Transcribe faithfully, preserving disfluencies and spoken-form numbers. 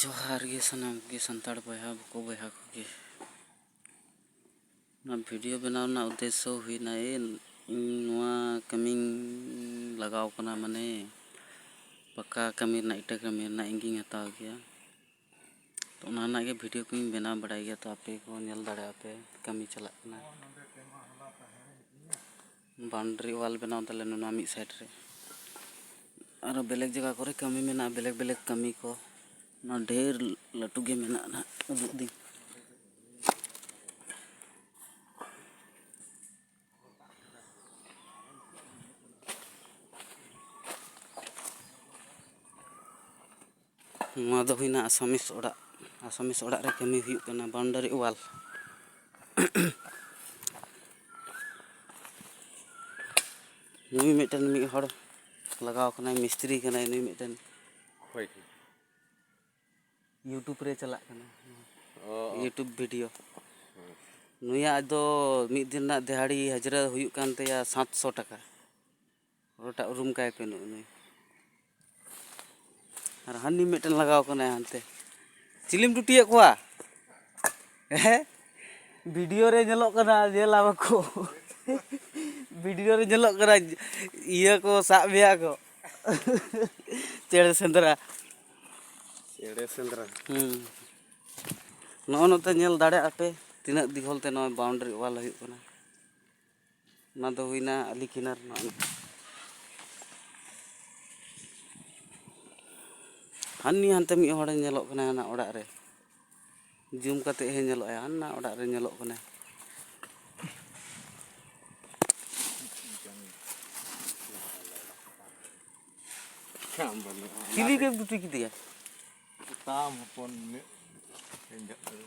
ᱡᱚᱦᱟᱨ ᱜᱮ ᱥᱟᱱᱟᱢ ᱠᱚᱜᱮ, ᱥᱟᱱᱛᱟᱲ ᱵᱚᱭᱦᱟ ᱵᱚᱠᱚ ᱵᱚᱭᱦᱟ ᱠᱚᱜᱮ᱾ ᱚᱱᱟ ᱵᱷᱤᱰᱤᱭᱳ ᱵᱮᱱᱟᱣ ᱨᱮᱱᱟᱜ ᱩᱫᱽᱫᱮᱥᱥᱚ ᱦᱩᱭᱱᱟ, ᱮ, ᱤᱧ ᱱᱚᱣᱟ ᱠᱟᱹᱢᱤᱧ ᱞᱟᱜᱟᱣ ᱠᱟᱱᱟ, ᱢᱟᱱᱮ ᱯᱟᱠᱟ ᱠᱟᱹᱢᱤ ᱨᱮᱱᱟᱜ, ᱤᱴᱟᱹ ᱠᱟᱹᱢᱤ ᱨᱮᱱᱟᱜ ᱤᱧ ᱜᱤᱧ ᱦᱟᱛᱟᱣ ᱜᱮᱭᱟ᱾ ᱛᱚ, ᱚᱱᱟ ᱨᱮᱱᱟᱜ ᱜᱮ ᱵᱷᱤᱰᱤᱭᱳ ᱠᱚᱧ ᱵᱮᱱᱟᱣ ᱵᱟᱲᱟᱭ ᱜᱮᱭᱟ, ᱛᱚ ᱟᱯᱮ ᱠᱚ ᱧᱮᱞ ᱫᱟᱲᱮᱭᱟᱜᱼᱟ ᱯᱮ, ᱠᱟᱹᱢᱤ ᱪᱟᱞᱟᱜ ᱠᱟᱱᱟ᱾ ᱵᱟᱣᱩᱱᱰᱟᱨᱤ ᱣᱟᱞ ᱵᱮᱱᱟᱣ ᱫᱟᱞᱮ ᱱᱚᱣᱟ ᱢᱤᱫ ᱥᱟᱭᱤᱰ ᱨᱮ᱾ ᱟᱨᱚ ᱵᱮᱞᱮᱠ ᱡᱟᱭᱜᱟ ᱠᱚᱨᱮ ᱠᱟᱹᱢᱤ ᱢᱮᱱᱟᱜᱼᱟ, ᱵᱮᱞᱮᱠ ᱵᱮᱞᱮᱠ ᱠᱟᱹᱢᱤ ᱠᱚ᱾ ᱚᱱᱟ ᱰᱷᱮᱨ ᱞᱟᱹᱴᱩ ᱜᱮ ᱢᱮᱱᱟᱜᱼᱟ ᱱᱟᱦᱟᱜ, ᱩᱫᱩᱜ ᱫᱤᱧ᱾ ᱱᱚᱣᱟ ᱫᱚ ᱦᱩᱭᱱᱟ ᱟᱥᱟᱢᱤᱥ ᱚᱲᱟᱜ᱾ ᱟᱥᱟᱢᱤᱥ ᱚᱲᱟᱜ ᱨᱮ ᱠᱟᱹᱢᱤ ᱦᱩᱭᱩᱜ ᱠᱟᱱᱟ, ᱵᱟᱣᱩᱱᱰᱟᱨᱤ ᱣᱟᱞ᱾ ᱱᱩᱭ ᱢᱤᱫᱴᱮᱱ, ᱢᱤᱫ ᱦᱚᱲ ᱞᱟᱜᱟᱣ ᱠᱟᱱᱟᱭ, ᱢᱤᱥᱛᱨᱤ ᱠᱟᱱᱟᱭ ᱱᱩᱭ ᱢᱤᱫᱴᱮᱱ᱾ ᱦᱳᱭ᱾ YouTube ᱨᱮ ᱪᱟᱞᱟᱜ ᱠᱟᱱᱟ, ᱚ, ᱚ᱾ YouTube video. ᱦᱮᱸ᱾ ᱱᱩᱭᱟᱜ ᱫᱚ ᱢᱤᱫ ᱫᱤᱱ ᱨᱮᱱᱟᱜ ᱫᱤᱦᱟᱲᱤ ᱦᱟᱡᱽᱨᱟ ᱦᱩᱭᱩᱜ ᱠᱟᱱ ᱛᱟᱭᱟ ᱥᱟᱛᱥᱚ ᱴᱟᱠᱟ᱾ ᱯᱩᱨᱟᱹᱴᱟ ᱩᱨᱩᱢ ᱠᱟᱭ ᱯᱮ ᱱᱩᱜᱼᱩ ᱱᱩᱭ᱾ ᱟᱨ ᱦᱟᱹᱱᱤ ᱢᱤᱫᱴᱮᱱ ᱞᱟᱜᱟᱣ ᱠᱟᱱᱟᱭ ᱦᱟᱱᱛᱮ᱾ ᱪᱤᱞᱤᱢ ᱴᱩᱴᱤᱭᱮᱫ ᱠᱚᱣᱟ? ᱦᱮᱸ? ᱵᱷᱤᱰᱤᱭᱳ ᱨᱮ ᱧᱮᱞᱚᱜ ᱠᱟᱱᱟ, ᱧᱮᱞ ᱟᱢᱟ ᱠᱚ᱾ ᱵᱷᱤᱰᱤᱭᱳ ᱨᱮ ᱧᱮᱞᱚᱜ ᱠᱟᱱᱟ, ᱤᱭᱟᱹ ᱠᱚ ᱥᱟᱵ ᱢᱮᱭᱟ ᱠᱚ᱾ ᱪᱮᱬᱮ ᱥᱮᱸᱫᱽᱨᱟ᱾ ᱪᱮᱬᱮ ᱥᱮᱸᱫᱽᱨᱟ᱾ ᱦᱩᱸ᱾ ᱱᱚᱜᱼᱚ ᱱᱚᱛᱮ ᱧᱮᱞ ᱫᱟᱲᱮᱭᱟᱜᱼᱟ ᱯᱮ, ᱛᱤᱱᱟᱹᱜ ᱫᱤᱜᱷᱚᱞ ᱛᱮ ᱱᱚᱣᱟ ᱵᱟᱣᱩᱱᱰᱟᱨᱤ ᱣᱟᱞ ᱦᱩᱭᱩᱜ ᱠᱟᱱᱟ᱾ ᱚᱱᱟ ᱫᱚ ᱦᱩᱭᱱᱟ ᱟᱹᱞᱤ ᱠᱤᱱᱟᱨ ᱨᱮᱱᱟᱜ᱾ ᱦᱟᱹᱱᱤ ᱦᱟᱱᱛᱮ ᱢᱤᱫ ᱦᱚᱲᱮ ᱧᱮᱞᱚᱜ ᱠᱟᱱᱟ ᱦᱟᱱᱟ ᱚᱲᱟᱜ ᱨᱮ᱾ ᱡᱩᱢ ᱠᱟᱛᱮ ᱦᱚᱸ ᱧᱮᱞᱚᱜᱼᱟ, ᱦᱟᱱᱟ ᱚᱲᱟᱜ ᱨᱮ ᱧᱮᱞᱚᱜ ᱠᱟᱱᱟ᱾ ᱠᱟᱢ ᱵᱟᱹᱱᱩᱜᱼᱟ᱾ ᱪᱤᱞᱤ ᱜᱮᱢ ᱴᱩᱴᱤ ᱠᱮᱫᱮᱭᱟ? ᱛᱟᱢ ᱦᱚᱯᱚᱱ ᱱᱤᱱᱟᱹᱜ ᱮᱸᱡᱚᱜ ᱠᱟᱱᱟ᱾